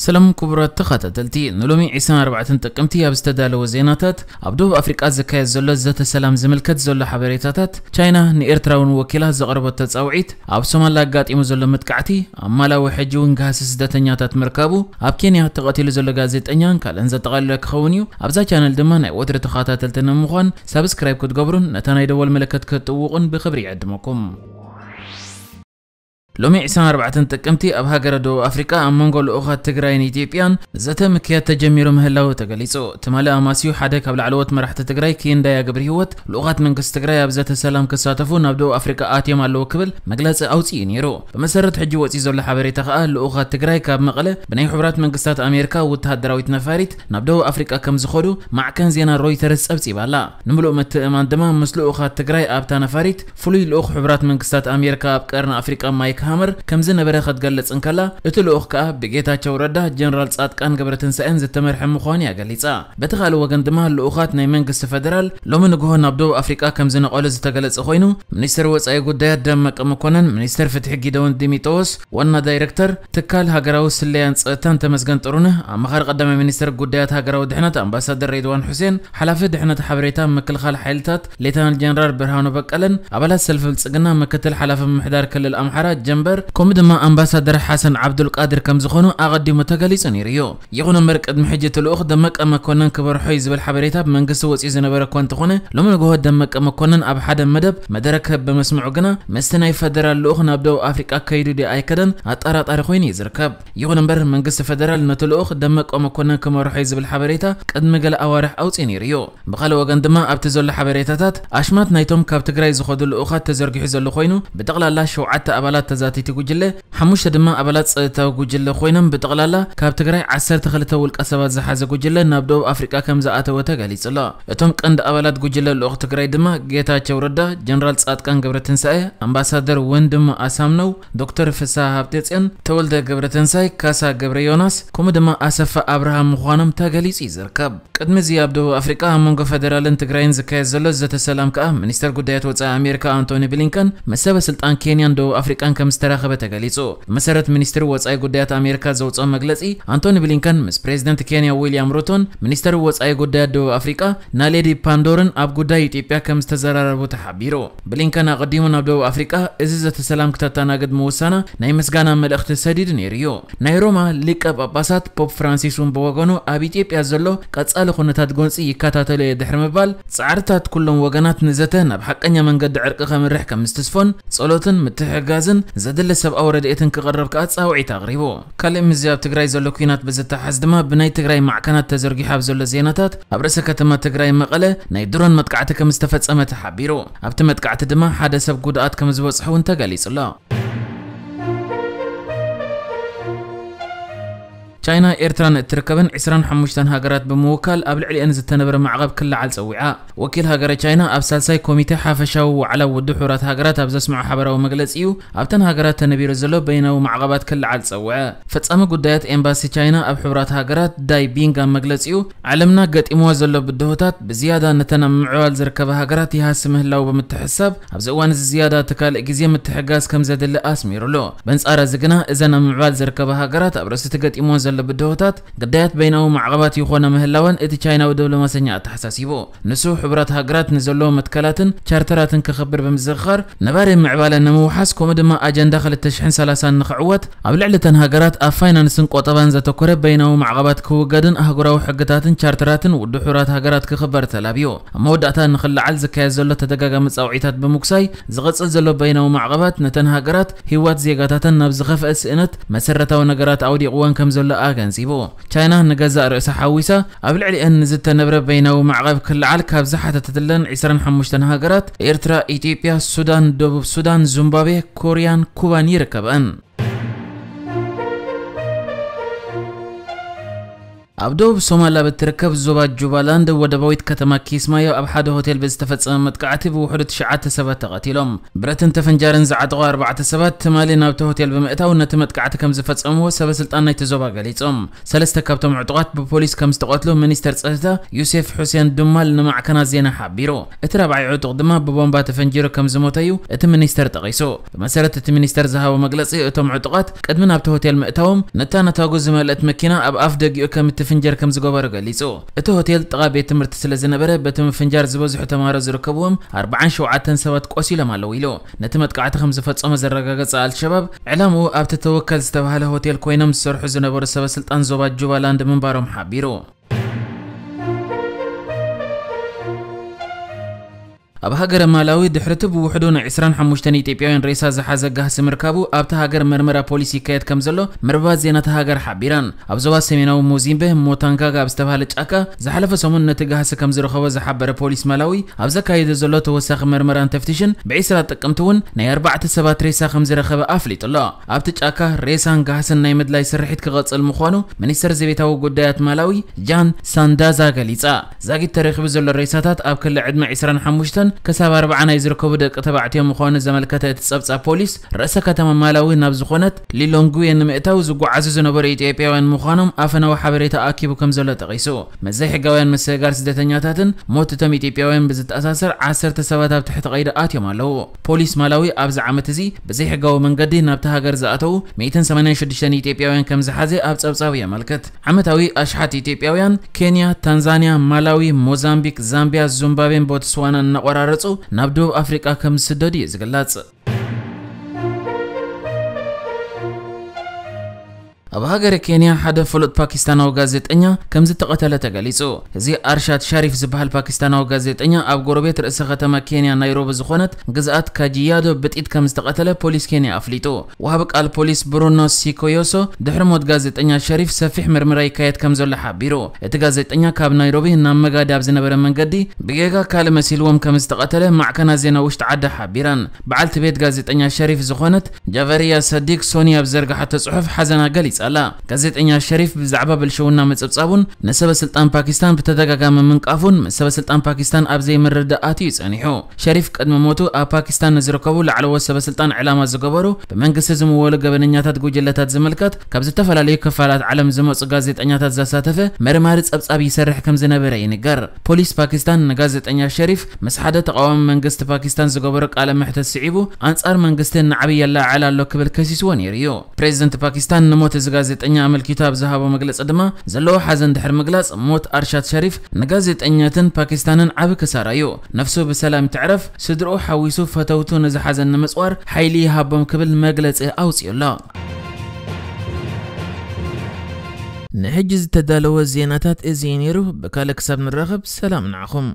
ሰላም ክቡራት ተኸታተልቲ፣ ንሎሚ ዕስራን ኣርባዕተን ጥቅምቲ ኣብ ዝተዳለወ ዜናታት፣ ኣብ ደቡብ ኣፍሪቃ ዝካየድ ዘሎ ዘተ ሰላም ዝምልከት ዘሎ ሓበሬታታት፣ ቻይና ንኤርትራ እውን ወኪላ ዘቕረበቶ ጻውዒት፣ ኣብ ሶማል ኣጋጢሙ ዘሎ መጥቃዕቲ፣ ኣብ ማላዊ ሕጂ እውን ጋህሲ ስደተኛታት ምርካቡ፣ ኣብ ኬንያ ተቐቲሉ ዘሎ ጋዜጠኛን ካልእን ዘጠቓለለ ክኸውን እዩ። ኣብዛ ቻነል ድማ ናይ ወትሪ ተኸታተልቲ ንምዃን ሳብስክራይብ ክትገብሩን ነታ ናይ ደወል ምልክት ክትጥውቑን ብኽብሪ ይዕድመኩም። ሎሚ ዕስራን ኣርባዕተን ጥቅምቲ ኣብ ሃገረ ደቡብ ኣፍሪቃ ኣብ መንጎ ልኡኻት ትግራይን ኢትዮጵያን ዘተ ምክያድ ተጀሚሩ ምህላው ተገሊጹ። ትማሊ ኣማስዩ ሓደ ካብ ላዕለዎት መራሕቲ ትግራይ ክንደያ ገብረ ህይወት ልኡኻት መንግስቲ ትግራይ ኣብ ዘተ ሰላም ክሳተፉ ናብ ደቡብ ኣፍሪቃ ኣትዮም ኣለዉ ክብል መግለጺ ኣውጺኡ ነይሩ። ብመሰረት ሕጂ ወጺኡ ዘሎ ሓበሬታ ከኣ ልኡኻት ትግራይ ካብ መቐለ ብናይ ሕቡራት መንግስታት ኣሜሪካ ወተሃደራዊት ነፋሪት ናብ ደቡብ ኣፍሪቃ ከም ዝኸዱ ማዕከን ዜና ሮይተርስ ጸብጺባ ኣላ። ንምሉእ ምትእማን ድማ ምስ ልኡኻት ትግራይ ኣብታ ነፋሪት ፍሉይ ልኡኽ ሕቡራት መንግስታት ኣሜሪካ ኣብ ቀርኒ ኣፍሪቃ ማይክ ሃመር ከም ዝነበረ ክትገልጽ እንከላ፣ እቲ ልኡኽ ከኣ ብጌታቸው ረዳ፣ ጀነራል ጻድቃን ገብረትንሳኤን ዝተመርሐ ምዃኑ እያ ገሊጻ። በቲ ካልእ ወገን ድማ ልኡኻት ናይ መንግስቲ ፈደራል ሎሚ ንግሆ ናብ ደቡብ ኣፍሪቃ ከም ዝነቐሉ ዝተገለጸ ኮይኑ፣ ሚኒስትር ወጻኢ ጉዳያት ደመቀ መኮነን፣ ሚኒስትር ፍትሒ ጊደውን ዲሚጥሮስ፣ ዋና ዳይሬክተር ትካል ሃገራዊ ስለያን ጸጥታን ተመስገን ጥሩነህ፣ ኣማኻሪ ቀዳማይ ሚኒስትር ጉዳያት ሃገራዊ ድሕነት ኣምባሳደር ሬድዋን ሑሴን፣ ሓላፊ ድሕነት ሓበሬታ ምክልኻል ሓይልታት ሌተናል ጀነራል ብርሃኑ በቀለን ኣባላት ሰልፊ ብልጽግና ምክትል ሓላፊ ምምሕዳር ክልል ኣምሓራ ጀንበር፣ ከምኡ ድማ ኣምባሳደር ሓሰን ዓብዱልቃድር ከም ዝኾኑ ኣቐዲሙ ተገሊጹ ነይሩ እዩ። ይኹን እምበር፣ ቅድሚ ሕጂ እቲ ልኡኽ ደመቀ መኮነን ክበርሖ እዩ ዝብል ሓበሬታ ብመንግስቲ ወጺኡ ዝነበረ እኳ እንተኾነ፣ ሎሚ ንግሆ ደመቀ መኮነን ኣብ ሓደ መደብ መደረ ክህብ ብምስምዑ ግና፣ ምስቲ ናይ ፈደራል ልኡኽ ናብ ደቡብ ኣፍሪቃ ከይዱ ድዩ ኣይከደን ኣጠራጣሪ ኮይኑ እዩ ዝርከብ። ይኹን እምበር፣ መንግስቲ ፈደራል ነቲ ልኡኽ ደመቀ መኮነን ክመርሖ እዩ ዝብል ሓበሬታ ቅድሚ ገለ ኣዋርሕ ኣውጺኡ ነይሩ እዩ። ብኻልእ ወገን ድማ፣ ኣብቲ ዘሎ ሓበሬታታት፣ ኣሽማት ናይቶም ካብ ትግራይ ዝኸዱ ልኡኻት ተዘርጊሑ ዘሎ ኮይኑ፣ ብጠቕላላ ሸውዓተ ኣባላት ተዛተይቲ ጉጅለ፣ ሓሙሽተ ድማ ኣባላት ጸጥታዊ ጉጅለ ኮይኖም፣ ብጠቕላላ ካብ ትግራይ ዓሰርተ ክልተ ውልቀ ሰባት ዝሓዘ ጉጅለ ናብ ደቡብ ኣፍሪቃ ከም ዝኣተወ ተገሊጹ ኣሎ። እቶም ቀንዲ ኣባላት ጉጅለ ልኡኽ ትግራይ ድማ ጌታቸው ረዳ፣ ጀነራል ጻድቃን ገብረትንሳኤ፣ ኣምባሳደር ወንድሙ ኣሳምነው፣ ዶክተር ፍስሃ ሃብተጽዮን፣ ተወልደ ገብረትንሳይ፣ ካሳ ገብረ ዮናስ፣ ከምኡ ድማ ኣሰፋ ኣብርሃም ምዃኖም ተገሊጹ እዩ ዝርከብ። ቅድሚ እዚ ኣብ ደቡብ ኣፍሪቃ ኣብ መንጎ ፈደራልን ትግራይን ዝካየድ ዘሎ ዘተ ሰላም ከኣ፣ ሚኒስተር ጉዳያት ወጻኢ ኣሜሪካ ኣንቶኒ ብሊንከን ምስ ሰበ ስልጣን ኬንያን ደቡብ ኣፍሪቃን ከም ዝተራኸበ ተገሊጹ። ብመሰረት ሚኒስትሪ ወጻኢ ጉዳያት ኣሜሪካ ዘውጽኦ መግለጺ፣ ኣንቶኒ ብሊንከን ምስ ፕሬዚደንት ኬንያ ዊልያም ሩቶን ሚኒስተር ወጻኢ ጉዳያት ደቡብ ኣፍሪቃ ናሌዲ ፓንዶርን ኣብ ጉዳይ ኢትዮጵያ ከም ዝተዘራረቡ ተሓቢሩ። ብሊንከን ኣቐዲሙ ናብ ደቡብ ኣፍሪቃ እዚ ዘተ ሰላም ክተተናግድ ምውሳና ናይ ምስጋና መልእኽቲ ሰዲዱ ነይሩ እዩ። ናይ ሮማ ሊቀ ጳጳሳት ፖፕ ፍራንሲስ እውን ብወገኑ፣ ኣብ ኢትዮጵያ ዘሎ ቀጻሊ ኩነታት ጎንጺ ይከታተሎ እየ ድሕሪ ምባል፣ ጻዕርታት ኩሎም ወገናት ንዘተ ናብ ሓቀኛ መንገዲ ዕርቂ ከምርሕ ከም ዝትስፎን፣ ጸሎትን ምትሕግጋዝን ዘድሊ ሰብኣዊ ረድኤትን ክቕረብ ከኣ ጻውዒት ኣቕሪቡ። ካልእ ምስዚ ኣብ ትግራይ ዘሎ ኲናት ብዝተሓዝ ድማ፣ ብናይ ትግራይ ማዕከናት ተዘርጊሑ ኣብ ዘሎ ዜናታት፣ ኣብ ርእሰ ከተማ ትግራይ መቐለ ናይ ድሮን መጥቃዕቲ ከም ዝተፈጸመ ተሓቢሩ። ኣብቲ መጥቃዕቲ ድማ ሓደ ሰብ ጉድኣት ከም ዝበጽሖ እውን ተገሊጹ ኣሎ። ቻይና ኤርትራን እትርከበን ዕስራን ሓሙሽተን ሃገራት ብምውካል ኣብ ልዕሊአን ዝተነበረ ማዕቐብ ክለዓል ጸዊዓ። ወኪል ሃገረ ቻይና ኣብ ሳልሳይ ኮሚቴ ሓፈሻዊ ዋዕላ ውድብ ሕቡራት ሃገራት ኣብ ዘስምዖ ሓበራዊ መግለጺ እዩ ኣብተን ሃገራት ተነቢሩ ዘሎ በይናዊ ማዕቐባት ክለዓል ጸውዐ። ፈጻሚ ጉዳያት ኤምባሲ ቻይና ኣብ ሕቡራት ሃገራት ዳይ ቢንግ ኣብ መግለጺኡ፣ ዓለምና ገጢምዋ ዘሎ ብድሆታት ብዝያዳ ነተን ኣብ ምምዕባል ዝርከባ ሃገራት ይሃሲ ምህላው ብምትሕስሳብ፣ ኣብዚ እዋን እዚ ዝያዳ እቲ ካልእ ግዜ ምትሕጋዝ ከም ዘድሊ ኣስሚሩሉ። በንጻር እዚ ግና፣ እዘን ኣብ ምምዕባል ዝርከባ ሃገራት ኣብ ርእሲ እቲ ገጢምወን ዘሎ ብድሆታት ግዳያት በይናዊ ማዕቐባት ይኾና ምህላወን እቲ ቻይናዊ ዲፕሎማሰኛ ኣተሓሳሲቡ። ንሱ፣ ሕቡራት ሃገራት ንዘለዎ መትከላትን ቻርተራትን ክኽብር ብምዝኽኻር፣ ነባሪ ምዕባለ ንምውሓስ፣ ከምኡ ድማ ኣጀንዳ ክልተ ሽሕን ሰላሳን ንኽዕወት፣ ኣብ ልዕሊ እተን ሃገራት ኣብ ፋይናንስን ቆጠባን ዘተኮረ በይናዊ ማዕቐባት ክውገድን ኣህጉራዊ ሕግታትን ቻርተራትን ውድብ ሕቡራት ሃገራት ክኽበር ተላብዩ። ኣብ መወዳእታ፣ ንኽለዓል ዝካየድ ዘሎ ተደጋጋሚ ጻውዒታት ብምጉሳይ፣ ዝቕጽል ዘሎ በይናዊ ማዕቐባት ነተን ሃገራት ህይወት ዜጋታተን ናብ ዝኸፍአ ስእነት መሰረታዊ ነገራት ኣውዲቕወን ከም ዘሎ ኣገንዚቡ። ቻይና ንገዛእ ርእሳ ሓዊሳ ኣብ ልዕሊአን ንዝተነብረ በይናዊ ማዕቐብ ክለዓል ካብ ዝሓተተትለን ዕስራን ሓሙሽተን ሃገራት፣ ኤርትራ፣ ኢትዮጵያ፣ ሱዳን፣ ደቡብ ሱዳን፣ ዙምባብዌ፣ ኮርያን ኩባን ይርከብኣን። ኣብ ደቡብ ሶማል ኣብ እትርከብ ዞባ ጁባላንድ ወደባዊት ከተማ ኪስማዮ ኣብ ሓደ ሆቴል ብዝተፈጸመ መጥቃዕቲ ብውሕዱ ትሽዓተ ሰባት ተቐቲሎም። ብረትን ተፈንጃርን ዝዓጠቑ ኣርባዕተ ሰባት ትማሊ ናብቲ ሆቴል ብምእታው ነቲ መጥቃዕቲ ከም ዝፈጸምዎ ሰበ ስልጣን ናይቲ ዞባ ገሊጾም። ሰለስተ ካብቶም ዕጡቓት ብፖሊስ ከም ዝተቐትሉ ሚኒስተር ጸጥታ ዩሴፍ ሑሴን ዱማል ንማዕከናት ዜና ሓቢሩ። እቲ ራብዓይ ዕጡቕ ድማ ብቦምባ ተፈንጂሩ ከም ዝሞተ'ዩ እቲ ሚኒስተር ጠቒሱ። ብመሰረት እቲ ሚኒስተር ዝሃቦ መግለጺ፣ እቶም ዕጡቓት ቅድሚ ናብቲ ሆቴል ምእታዎም ነታ ነታጉ ዝመልአት መኪና ኣብ ኣፍ ደጊኡ ከም እትፍንጀር ከም ዝገበሩ ገሊጹ። እቲ ሆቴል ጥቓ ቤት ትምህርቲ ስለ ዝነበረ፣ በቲ ምፍንጃር ዝበዝሑ ተማሃሮ ዝርከብዎም ኣርባዓን ሸውዓተን ሰባት ቆሲሎም ኣለዉ ኢሉ። ነቲ መጥቃዕቲ ከም ዝፈጸሞ ዘረጋገጸ ኣልሸባብ፣ ዕላምኡ ኣብቲ ተወከል ዝተባህለ ሆቴል ኮይኖም ዝሰርሑ ዝነበሩ ሰበ ስልጣን ዞባ ጁባላንድ ምንባሮም ሓቢሩ። ኣብ ሃገረ ማላዊ ድሕሪ እቲ ብውሕዱ ናይ ዕስራን ሓሙሽተን ኢትዮጵያውያን ሬሳ ዝሓዘ ጋህሲ ምርካቡ ኣብቲ ሃገር መርመራ ፖሊስ ይካየድ ከም ዘሎ መርበባት ዜና እታ ሃገር ሓቢረን። ኣብ ዞባ ሰሜናዊ ሞዚምቤ ሞታንጋጋ ኣብ ዝተባህለ ጫካ ዝሓለፈ ሰሙን ነቲ ጋህሲ ከም ዝረኸቦ ዝሓበረ ፖሊስ ማላዊ፣ ኣብ ዘካየዶ ዘሎ ተወሳኺ መርመራን ተፍትሽን ብዒስራ ጥቅምቲ እውን ናይ ኣርባዕተ ሰባት ሬሳ ከም ዝረኸበ ኣፍሊጡ ኣሎ። ኣብቲ ጫካ ሬሳን ጋህስን ናይ ምድላይ ስርሒት ክቐጽል ምዃኑ ሚኒስተር ዘቤታዊ ጉዳያት ማላዊ ጃን ሳንዳዛ ገሊጻ። ዛጊት ተረኺቡ ዘሎ ሬሳታት ኣብ ክሊ ዕድመ ዕስራን ሓሙሽተን ክሳብ ኣርብዓ ናይ ዝርከቡ ደቂ ተባዕትዮ ምዃኑ ዘመልከተ እቲ ጸብጻብ ፖሊስ፣ ርእሰ ከተማ ማላዊ ናብ ዝኾነት ሊሎንግዌ ንምእታው ዝጓዓዙ ዝነበሩ ኢትዮጵያውያን ምዃኖም ኣፈናዊ ሓበሬታ ኣኪቡ ከም ዘሎ ጠቒሱ። ምስ ዘይሕጋውያን ምስግጋር ስደተኛታትን ሞት እቶም ኢትዮጵያውያን ብዝተኣሳሰር ዓሰርተ ሰባት ኣብ ትሕቲ ቀይዲ ኣትዮም ኣለዉ። ፖሊስ ማላዊ ኣብዚ ዓመት እዚ ብዘይሕጋዊ መንገዲ ናብቲ ሃገር ዝኣተዉ ሚእትን ሰማንያን ሽዱሽተን ኢትዮጵያውያን ከም ዝሓዘ ኣብ ጸብጻቡ የመልክት። ዓመታዊ ኣሽሓት ኢትዮጵያውያን ኬንያ፣ ታንዛንያ፣ ማላዊ፣ ሞዛምቢክ፣ ዛምቢያ፣ ዙምባቤን ቦትስዋናን እናቆራረጹ ናብ ደቡብ ኣፍሪቃ ከም ዝስደዱ እዩ ዝግለጽ። ኣብ ሃገረ ኬንያ ሓደ ፍሉጥ ፓኪስታናዊ ጋዜጠኛ ከም ዝተቐተለ ተገሊጹ። እዚ ኣርሻድ ሻሪፍ ዝበሃል ፓኪስታናዊ ጋዜጠኛ ኣብ ጎረቤት ርእሰ ከተማ ኬንያ ናይሮቢ ዝኾነት ግዝኣት ካጂያዶ ብጢት ከም ዝተቐተለ ፖሊስ ኬንያ ኣፍሊጡ። ወሃቢ ቃል ፖሊስ ብሩኖ ሲኮዮሶ ድሕሪ ሞት ጋዜጠኛ ሸሪፍ ሰፊሕ ምርመራ ይካየድ ከም ዘሎ ሓቢሩ። እቲ ጋዜጠኛ ካብ ናይሮቢ ናብ መጋዲ ኣብ ዝነበረ መንገዲ ብጌጋ ካልእ መሲልዎም ከም ዝተቐተለ ማዕከናት ዜና ውሽጢ ዓዲ ሓቢረን። በዓልቲ ቤት ጋዜጠኛ ሸሪፍ ዝኾነት ጃቨሪያ ሰዲቅ ሶኒ ኣብ ዘርግሓቶ ጽሑፍ ሓዘና ገሊጻ ኣላ። ጋዜጠኛ ሸሪፍ ብዛዕባ ብልሽውና ምጽብጻቡን ንሰበ ስልጣን ፓኪስታን ብተደጋጋሚ ምንቃፉን ምስ ሰበ ስልጣን ፓኪስታን ኣብ ዘይምርድዳእ ኣትዩ ጸኒሑ። ሸሪፍ ቅድሚ ሞቱ ኣብ ፓኪስታን ንዝርከቡ ላዕለዎት ሰበ ስልጣን ዕላማ ዝገበሩ ብመንግስቲ ዝምወሉ ገበነኛታት ጉጅለታት ዝምልከት ካብ ዝተፈላለዩ ክፋላት ዓለም ዝመጹ ጋዜጠኛታት ዘሳተፈ መርማሪ ጸብጻብ ይሰርሕ ከም ዝነበረ ይንገር። ፖሊስ ፓኪስታን ንጋዜጠኛ ሸሪፍ ምስ ሓደ ተቓዋሚ መንግስቲ ፓኪስታን ዝገበሮ ቃለ መሕተት ስዒቡ ኣንጻር መንግስቲ እናዓበየ የለዓዕል ኣሎ ክብል ከሲስዎ ነይሩ እዩ። ፕሬዚደንት ፓኪስታን ንሞት እዚ ጋዜጠኛ ኣመልኪቱ ኣብ ዝሃቦ መግለጺ ድማ ዘለዎ ሓዘን ድሕሪ ምግላጽ ሞት ኣርሻድ ሸሪፍ ንጋዜጠኛትን ፓኪስታንን ዓቢ ክሳራ እዩ። ነፍሱ ብሰላም ትዕረፍ፣ ስድርኡ ሓዊሱ ፈተውቱ ነዚ ሓዘን ንምጽዋር ሓይሊ ይሃቦም ክብል መግለጺ ኣውጺኡ ኣሎ። ንሕጂ ዝተዳለወ ዜናታት እዚ እዩ ነይሩ። ብካልእ ክሳብ ንራኸብ ሰላም ንዓኹም።